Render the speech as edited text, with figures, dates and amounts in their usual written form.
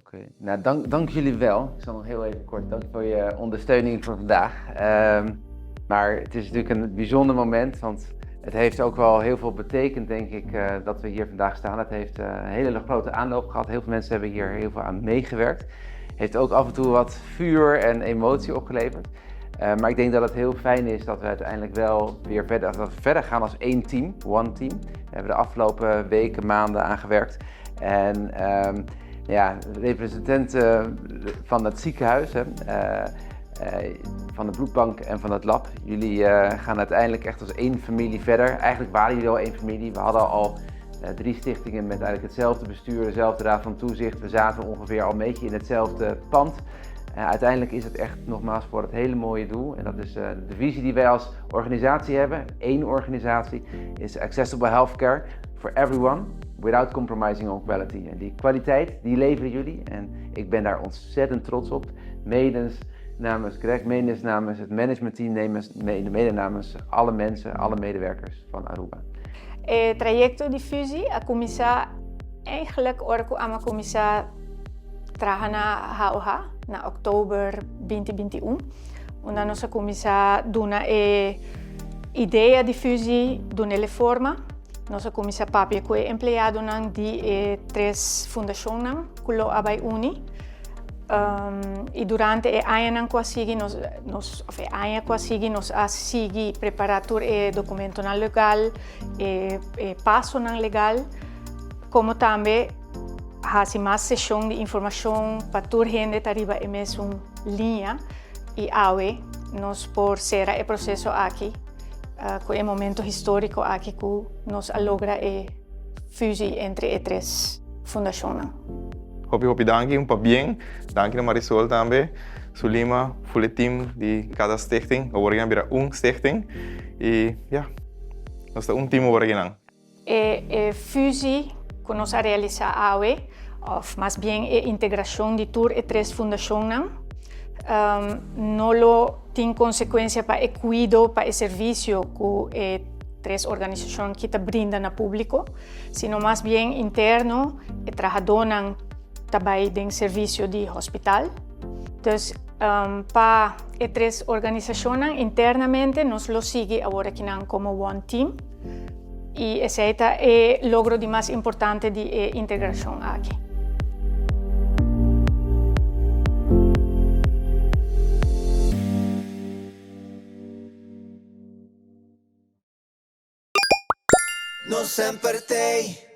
Oké, nou dank, dank jullie wel. Ik zal nog heel even kort, dank voor je ondersteuning voor vandaag. Um, maar het is natuurlijk een bijzonder moment, want het heeft ook wel heel veel betekend, denk ik, uh, dat we hier vandaag staan. Het heeft uh, een hele grote aanloop gehad. Heel veel mensen hebben hier heel veel aan meegewerkt. Heeft ook af en toe wat vuur en emotie opgeleverd. Uh, maar ik denk dat het heel fijn is dat we uiteindelijk wel weer verder, dat we verder gaan als één team, one team. We hebben de afgelopen weken, maanden aan gewerkt. En um, ja, representanten van het ziekenhuis, hè, uh, van de bloedbank en van het lab. Jullie uh, gaan uiteindelijk echt als één familie verder. Eigenlijk waren jullie al één familie. We hadden al drie stichtingen met eigenlijk hetzelfde bestuur, dezelfde raad van toezicht. We zaten ongeveer al een beetje in hetzelfde pand. Uiteindelijk is het echt nogmaals voor het hele mooie doel. En dat is de visie die wij als organisatie hebben. Eén organisatie is Accessible Healthcare for everyone without compromising on quality. En die kwaliteit, die leveren jullie. En ik ben daar ontzettend trots op. Medens namens Greg, medens namens het managementteam, mede namens alle mensen, alle medewerkers van Aruba. E trayecto di fusie a cuminsa eigenlijk ora cu ami a cuminsa traha na HOH na october 2021, unda nos a cuminsa duna e idea di fusie dunele forma. Nos a cuminsa papia cu e empleadonan di e tres fundacionnan cu lo a bay uni. Y durante e añanan cu a sigui nos, nos, of e aña cu a sigui nos a sigui prepara tur e documentonan legal, e, e pasonan legal, como tambe haci mas sesion di informacion pa tur hende ta riba e mesun liña y awe nos por cera e proceso aki cu e momento historico aki cu nos a logra e fusie entre e tres fundacionnan. Hopi hopi danki, un pabien. Danki na Marisol tambe, Sulima, full e team di cada stichting. Awor a bira un stichting. Y ja, nos ta un team awor akinan. E e fusie cu nos a realisa awe, of mas bien e integracion di tur e tres fundacionnan, no lo tin consecuencia pa e cuido, pa e servicio cu e tres organisacion aki ta brinda na publico, sino mas bien interno e trahadonan ta bay den servicio di hospital. Dus pa e tres organisacionnan internamente nos lo sigui awor akinan como one team y esey ta e logro di mas importante di e integracion aki. No semper t'ey.